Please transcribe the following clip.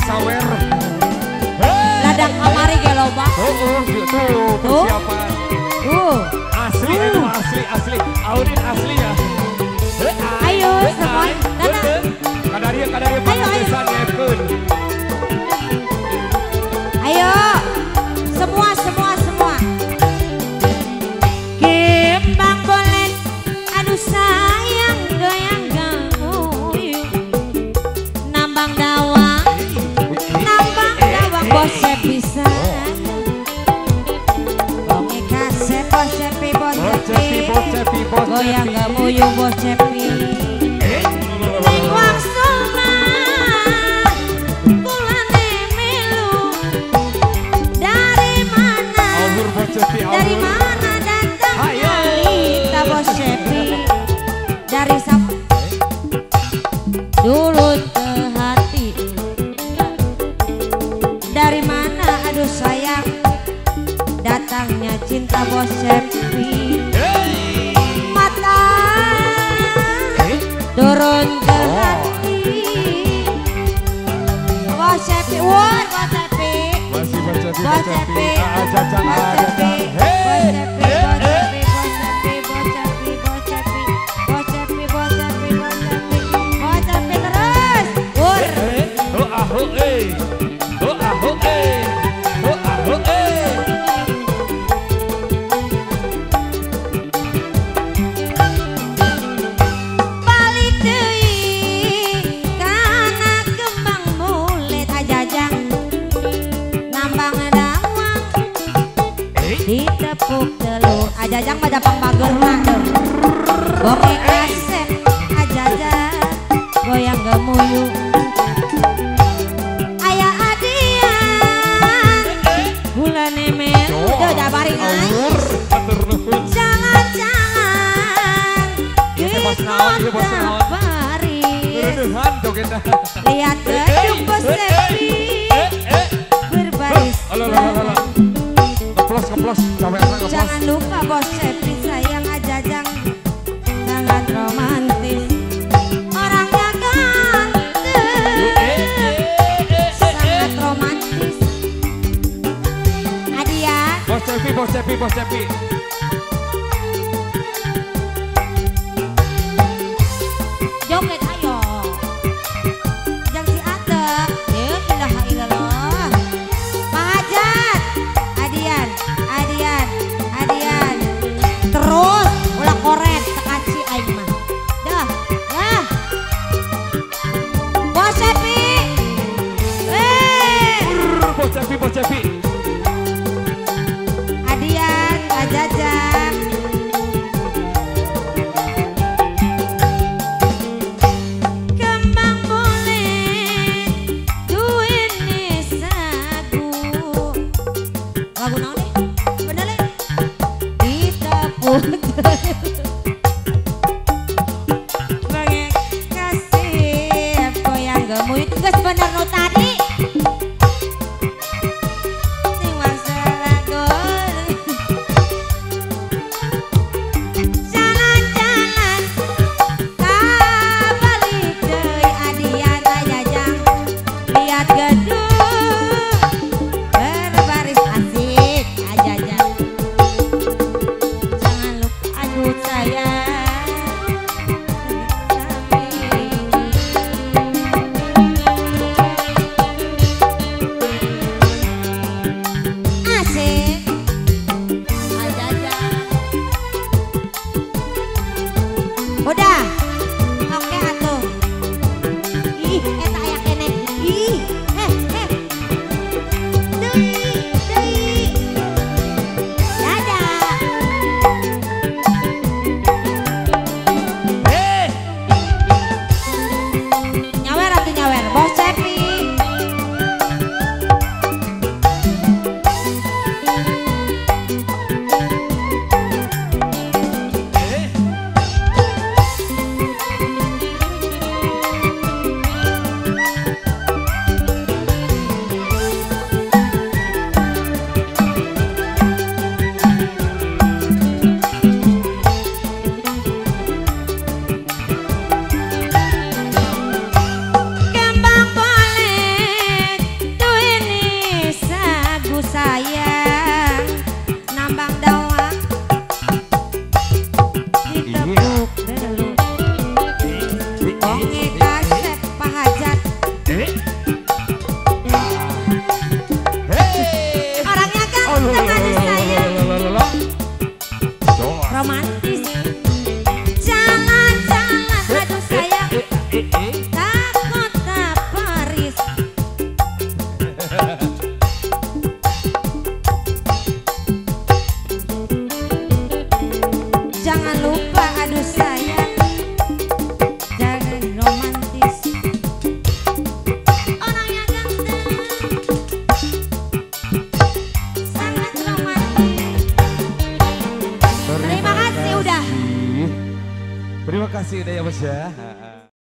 Sawer. Ladang kamari ge loba. Heeh, gitu persiapan. Asli asli asli. Audit asli ya. Ayo semua datang. Kadaria kadaria desa nyekeun. Ayo semua semua semua. Kembang bolet aduh sayang goyang gemuyu. Nambang dawang bose bisa. Bonge kasep bose pi goyang gemuyu bose pi. Ning wangsuna kulane melu. Dari mana? Dari mana datang kita bose pi? Dari siapa? Dulu ke hati. Dari mana aduh sayang datangnya cinta bos Cepi. Mata turun ke hati bos Cepi, wah bos Cepi, bos Cepi, bos Cepi, bos Cepi, bos Cepi, bos Cepi, bos Cepi, bos Cepi, bos Cepi, bos Cepi, bos Cepi, bos Cepi terus. Wur. Balik deui kana kembang bulet ajajang nambang dawang ditepuk telu ajajang mah dapang bageurna deuh. Bonge kasep ajajang goyang gemuyu. Jalan-jalan di kota Paris, lihat gedung bos Cepi berbaris. Jangan lupa bos Cepi sayang ajajang sangat romantis. Orangnya ganteng, sangat romantis. Adia. Bos Cepi, bos Cepi, bos Cepi. Joget ayo. Jang si Ate. Ya ilaha illallah. Mahajat. Adian, Adian, Adian. Terus ulah koret tekaci aing mah. Dah, dah. Bos Cepi. Bos Cepi, bos Cepi. Adian, ajajang. Kembang boleh duene sagu. Lagu naon nih? Bener le? Ditepuk Bonge kasih goyang gemuyu itu geus bener nu tadi. Sing Jalan-jalan balik deui Adian ajajang lihat gedung berbaris asik ajajang. Jangan lupa aduh sayang asik ajajang. Udah, oke atuh. Ih, eta aya keneh. Ih, eh. Hey. Orangnya ganteng aduh sayang. Romantis. Jalan-jalan aduh sayang. Tak kota Paris. Jangan lupa aduh sayang. Jangan romantis. Orangnya ganteng. Sangat romantis. Terima kasih udah. Terima kasih udah ya bos ya.